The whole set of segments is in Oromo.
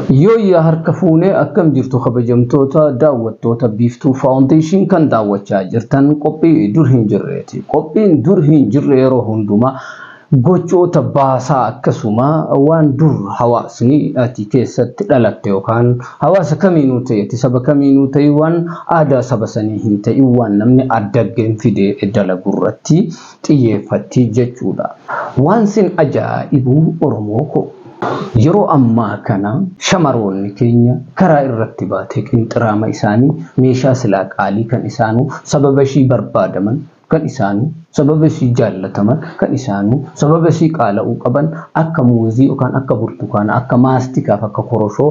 Yooyyaa harka fuunee, akkam jirtu kabajamtoota daawwattoota Biiftuu Foundation? Kan daawwachaa jirtan qophii dur hin jirreeti. Qophiin dur hin jirre yeroo hundumaa gochoota baasaa, akkasuma waan dur hawaasni ati keessatti dhalatte yookaan hawaasa kamiinuu ta'e, ati saba kamiinuu ta'e, waan aadaa saba sanii hin ta'in, waan namni addaggeen fide dalagu irratti xiyyeeffatti jechuudha. Waan sin ajaa'ibu, Oromoo koo, yeroo ammaa kana shamaroonni keenya karaa irratti baatee qinxiraama isaanii, meeshaa silaa qaalii kan isaanuu sababa ishii barbaadaman, kan isaanuu sababa ishii jaallataman, kan isaanuu sababa ishii qaala'uu qaban, akka muuzii yookaan akka burtukaana, akka maastikaaf akka koroshoo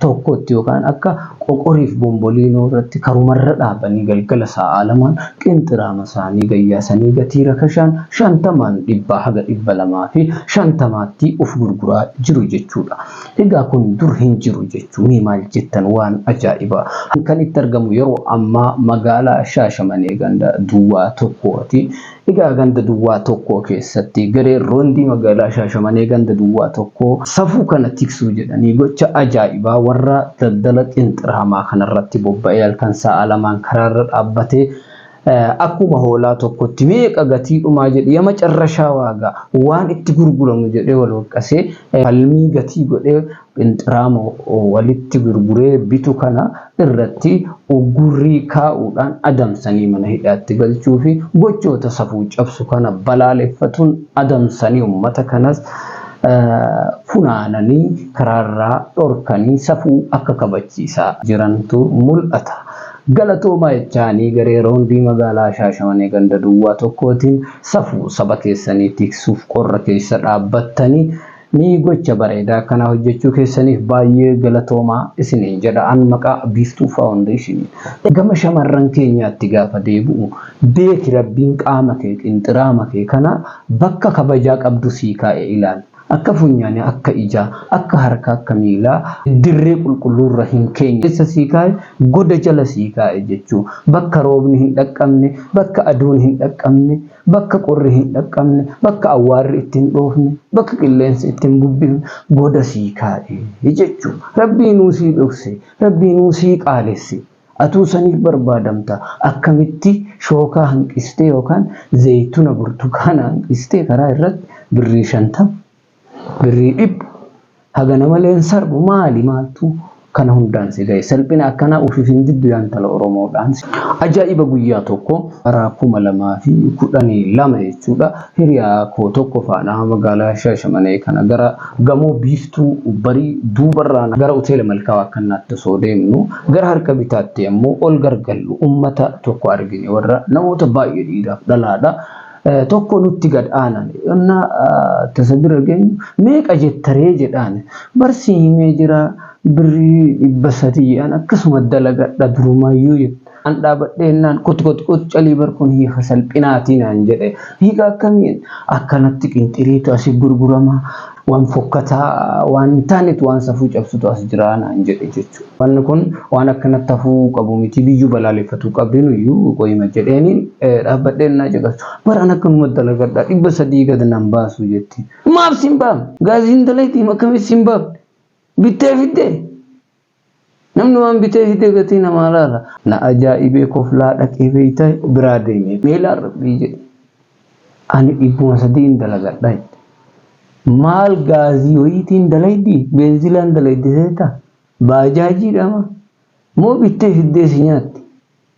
tokkotti yookaan akka qoqoriif bomboliinoo irratti karumarra dhaabanii galgala sa'aa 2n qinxiraama isaanii gayyaasanii gatii rakashaan 50n 100 haga 250tti of gurguraa jiru jechuudha. Egaa kun dur hin jiru jechuu, mee maal jettan? Waan ajaa'ibaa. Kan itti argamu yeroo ammaa magaalaa Shaashamanee ganda duwwaa 1ti. Egaa ganda duwwaa 1 keessatti gareen roondii magaalaa Shaashamanee ganda duwwaa 1 safuu kana tiksuu jedhanii gocha ajaa'ibaa warra daldala qinxiraamaa kanarratti bobba'ee halkan sa'a 2n karaarra dhaabbatee akkuma hoolaa tokkotti meeqa gatii dhumaa jedhe, yama carrashaa waagaa waan itti gurguramu jedhee wal waqqasee falmii gatii godhee qinxiraama walitti gurguree bitu kana irratti uggurrii kaa'uudhaan adamsanii mana hidhaatti galchuu fi gochoota safuu cabsu kana balaaleffatuun adamsanii uummata kanas funaananii karaarraa dhorkanii safuu akka kabachiisaa jirantu mul'ata. Galatoomaa jechaanii garee roondii magaalaa Shaashamanee ganda duwwaa 1tiin safuu saba keessanii tiksuuf qorra keessa dhaabbattanii ni gocha bareedaa kana hojjechuu keessaniif baay'ee galatoomaa isiniin jedha an maqaa Biiftuu Foundation. Gama shamarran keenyaatti gaafa deebi'u, beeki, Rabbiin qaama kee, qinxiraama kee kana bakka kabajaa qabdu sii kaa'e ilaali. Akka funyaanii, akka ijaa, akka harkaa, akka miilaa dirree qulqulluurra hin keenye. Keessa sii kaa'e, goda jala sii kaa'e jechuu. Bakka roobni hin dhaqqabne, bakka aduun hin dhaqqabne, bakka qorri hin dhaqqabne, bakka awwaarri itti hin dhoofne, bakka qilleensi itti hin bubbifne goda sii kaa'e jechuu. Rabbiinuu sii dhokse, Rabbiinuu sii qaalesse. Atuu saniif barbaadamta. Akkamitti shookaa hanqistee yookaan zayituna burtukaana hanqistee karaa irratti birrii 50, birrii 100 hagana malee hin sarbu? Maali, maaltu kana hundaan si gahe? Salphina akkanaa ufiif hin diddu yaa intala Oromoodhaan. Ajaa'iba, guyyaa tokko bara 2012 jechuudha, hiriyaa koo tokko faana magaalaa Shaashamanee kana gara gamoo Biiftuu Barii duubarraan gara hoteela Malkaa Waaqannaatti osoo deemnu, gara harka bitaatti ammoo ol gargallu ummata tokko argine, warra namoota baay'ee dhiiraaf dhalaadha. Tokko nutti gad aanan. Yonnaa tasa bira geenyu meeqa jettaree jedhaan. Barsii himee jira, birrii 300 jedhan, akkasuma dalagadha durumayyuu jedhe. An dhaabadhee jennaan, "Kot kot kot, calii bar, kun hiika salphinaatii" naan jedhe. Hiika akkamiin? Akkanatti qinxiriitu asii gurgurama, waan fokkataa, waan hin taanetu, waan safuu cabsutu as jira naan jedhe jechuudha. Wanni kun waan akkanatti hafuu qabu miti, biyyuu balaaleffatuu qabdinuyyuu qoyima jedheeni dhaabbadhee naa caqasu. Baraan akkanuma dalagadha, 300 gad nan baasu jetti. Maaf sin baafne? Gaaziin dalaytii akkamitti sin baafne? Bittee fiddee? Namni waan bitee fidee gatii namaa laala. Na ajaa'ibee koflaa dhaqee beeyta biraa deeme. Meelaan Rabbii jedhe. Ani 300n dalagadha jette. Maal, gaazii wayiitiin dalaydi? Beenzilaan dalaydi seeta? Baajaajiidha moo? Moo bittee fiddee si nyaatti?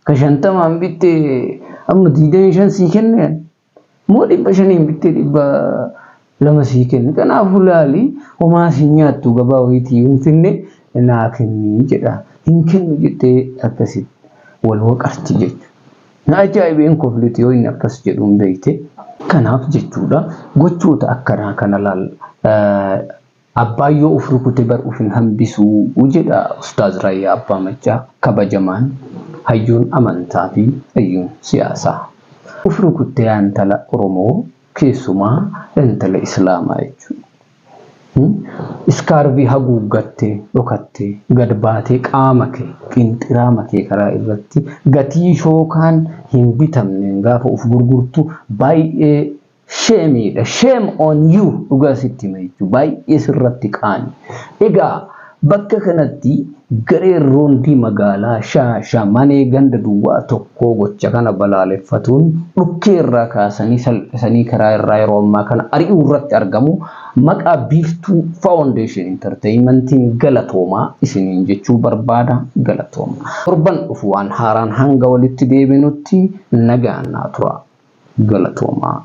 Ka 50n bittee amma 25 sii kenne? Moo 500n bittee 200 sii kenne? Kanaafuu laali, homaa si nyaattu, gabaa wayiitii hin finne naa kenni jedha. Hin kennu jettee akkasitti wal waqarti jechuudha. Na ajaa'ibeen kofliti yoo inni akkas jedhuun beekte. Kanaaf jechuudha, gochoota akkanaa kana laal. Abbaan yoo uf rukute bar uf hin hambisuu jedha Ustaaz Raayyaa Abbaa Maccaa, kabajamaan hayyuun amantaa fi hayyuun siyaasaa. Uf rukutte yaa intala Oromoo, keessumaa intala Islaamaa jechuudha. Iskaarvii haguuggattee dhokattee gad baatee qaama kee, qinxiraama kee karaa irratti gatii shookaan hin bitamneen gaafa uf gurgurtu baay'ee shame dha. Shame on you, dhugaa sitti hima jechuudha. Baay'ee sirratti qaani. Egaa Bakka kanatti gareen roondii magaalaa Shaashamanee ganda duwwaa tokkoo gocha kana balaaleffatuun dhukkee irraa kaasanii salphisanii karaa irraa yeroo ammaa kana ari'uu irratti argamu. Maqaa Biiftuu Foundation Entertainmentiin galatoomaa isiniin jechuu barbaada. Galatooma. Torban dhufu waan haaraan hanga walitti deebinutti nagaan naa tura. Galatoomaa.